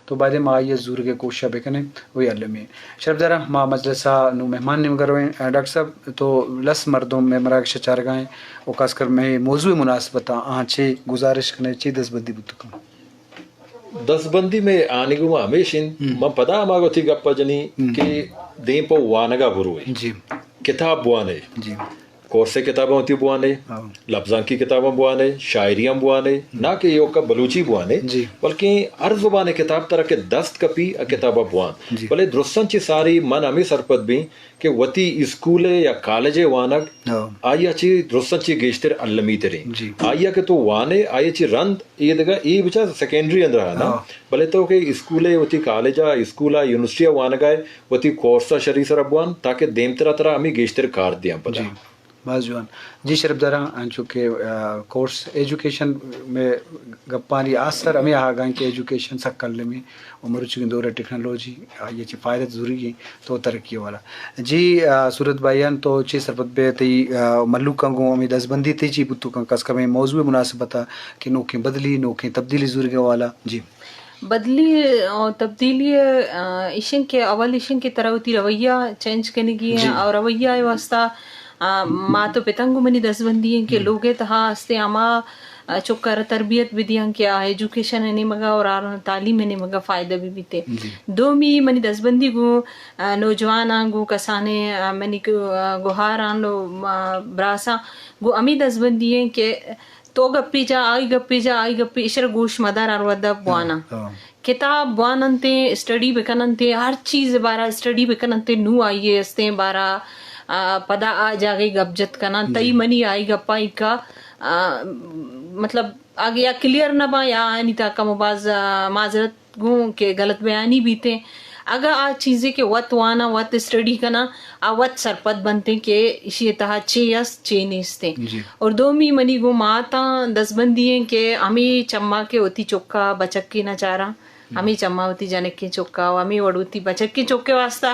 تو بایدیں ما آئی ءَ زورگ ءِ کوشش ءَ بکنیں، وہی المی۔ شرپداراں، ما مجلس ءَ نوں مہمان نیمگ ءَ رویں۔ ڈاکٹر صاحب، تو لس مردم مئے مراگش ءَ چارگ ءَ ایں و خاص کر مئے موضوع ءِ مناسبت ءَ آہاں چے گزارش کنئے، چے دزبندی بوت کنت؟ دزبندی مئے آنی گوما ہمیش انت۔ ہم۔ من پدا ہما وتی گپ ءَ جنی ہم۔ کہ دیم پہ وانگ ءَ بروئے۔ جی۔ کتاب بوانے۔ جی۔ کورس ءِ کتاباں وتی بوانے، ہاں۔ لبزانکی کتاباں بوانے، شاعری ہم بوانے، ہم۔ نہ کہ ایوکا بلوچی بوانے، جی۔ بلکیں ہر زبان ءِ کتاب ترا کہ دست کپی، آ کتاب ءَ بوان۔ جی۔ بلے درستاں چہ ساری من ہمے سرپد بیں کہ وتی اسکول ءِ یا کالج ءِ وانگ، ہاں۔ آئی ءَ چہ درستاں چہ گیشتر المی تریں۔ جی۔ آئی ءَ کہ تو وانے، آئی ءَ چہ رند اے دگہ اے بچار سیکنڈری اندر ءَ نا، ہاں۔ بلے تو کہ اسکول ءَ، وتی کالج ءَ، اسکول ءَ، یونیورسٹی ءَ وانگ ءَ ئے، وتی کورس ءَ شری سر ءَ بوان تاکہ دیمترا ترا ہمے گیشتر کار دیاں پدا۔ جی۔ باز جوان۔ جی شرپداراں، انچو کہ، آ، کورس ایجوکیشن مئے گپانی آسر ہمے آہگاں کہ ایجوکیشن سک المی و مروچیگیں دور ءِ ٹیکنالوجی آئی ءَ چہ فائدہ زوریگی تو ترقی والا۔ جی، آ، صورت بھائی جان، تو چے سرپد بئے تئی، آ، مھلوکاں گوں ہمے دزبندی تئی چی بوتو کن، خاص کر ہمے موضوع ءِ مناسبت ءَ کہ نوکیں بدلی، نوکیں تبدیلی زورگ ءِ والا؟ جی۔ بدلی و تبدیلی، آ، ایشن کہ اول ایشن کہ ترا وتی رویہ چینج کنگی ہیں، جی۔ اور رویہ ءِ واسطہ، آ، مات و پتاں گوں منی دزبندی ہیں کہ ہم۔ لوگ ءِ تہا ہستیں ہما، آ، چک ءَ را تربیت بدیاں کہ آ ایجوکیشن ءِ نیمگا اور آ تعلیم ءِ نیمگا فائدہ بہ بیتے۔ جی۔ دومی منی دزبندی گوں، آ، نوجواناں گوں کسانیں، آ، منی گو-، آ، گوہاراں و، آ، براساں گوں ہمے دزبندی ہیں کہ تو گپے جا، آئی گپے جا، آئی گپے، ایشرا گوش مدار ہر وھدا بواناں۔ ہاں۔ کتاب بوان انت، اسٹڈی بکن انت، ہر چیز بارا اسٹڈی بکن انت، نوں آئی ءِ استیں بارا، آ، پدا آ جاگہ گپ جت کناں، جی۔ تئی منی آئی گپا ایکا، آ، مطلب، اگہ یا کلیئر نہ باں یا آنی تا کم و باز، آ، معذرت گوں کہ غلط بیانی بیتیں۔ اگہ آ چیزے کہ وت واناں، وت اسٹڈی کناں، آ وت سرپد بنتیں کہ ایشی ءِ تہا چے است، چے نیستیں۔ جی۔ اور دومی منی گوں ماتاں دزبندی ہیں کہ ہمے چما کہ وتی چکا بچکے نہ چاراں، ہم۔ ہمے چما وتی جنکیں چکا و ہمے وڑ وتی بچکیں چکے واسطہ،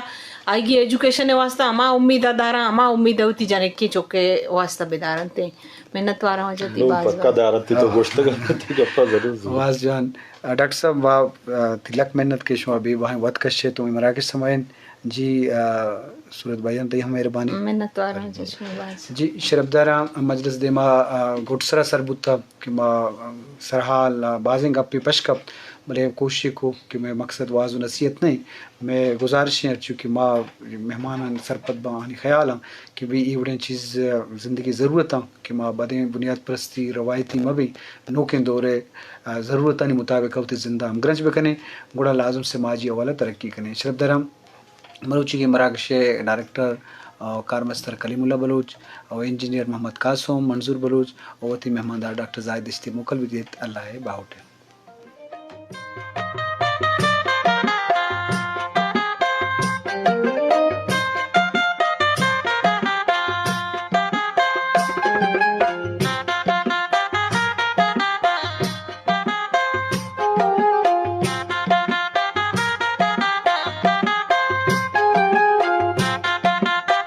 آئی ایجوکیشن ءِ واسطہ ہما امید ءَ داراں، ہما امید ءَ وتی جنکیں چکے واسطہ بدارنتیں۔ منت واراں واجہ تئی نوں باز پکا باز۔ دارنت تو ہاں۔ گوشتگ انت، تئی گپا ضرور ضرور۔ باز جوان۔ ڈاکٹر صاحب، ما، آ، تئی لک منت کہ شما بے بہائیں وت کشے تو مراگش سمائین۔ جی، آ، صورت بھائی جان، تئی ہم مہربانی۔ منت واراں جی شما باز۔ جی، شرپداراں، مجلس دیما، آ، گڈ سرا سر بوتا کہ ما، آ، سرحال، آ، بازیں گپے پش کپت، بلے کوشش کو کہ مئے مقصد واز و نصیحت نہیں، مئے گزارش ہیں، چونکہ ما مہمانان سرپد باں، آنی خیال ہاں کہ بھئی اے وڑیں چیز، آ، زندگی ضرورت ہاں۔ کہ ما بدیں بنیاد پرستی روایتی مہ بیں، نوکیں دور ءِ، آ، ضرورتانی مطابق وتی زند ءَ ہمگرنچ بکنیں، گڑا لازم سماجی حوالہ ترقی کنیں۔ شرپداراں، مروچیگیں مراگش ءِ ڈائریکٹر، آ، کارمستر کلیم اللہ بلوچ و انجینئر محمد قاسم، منظور بلوچ و وتی مہماندار ڈاکٹر زاہد دشتی موکل بہ دیت۔ اللہ ءِ باہوٹ ءَ۔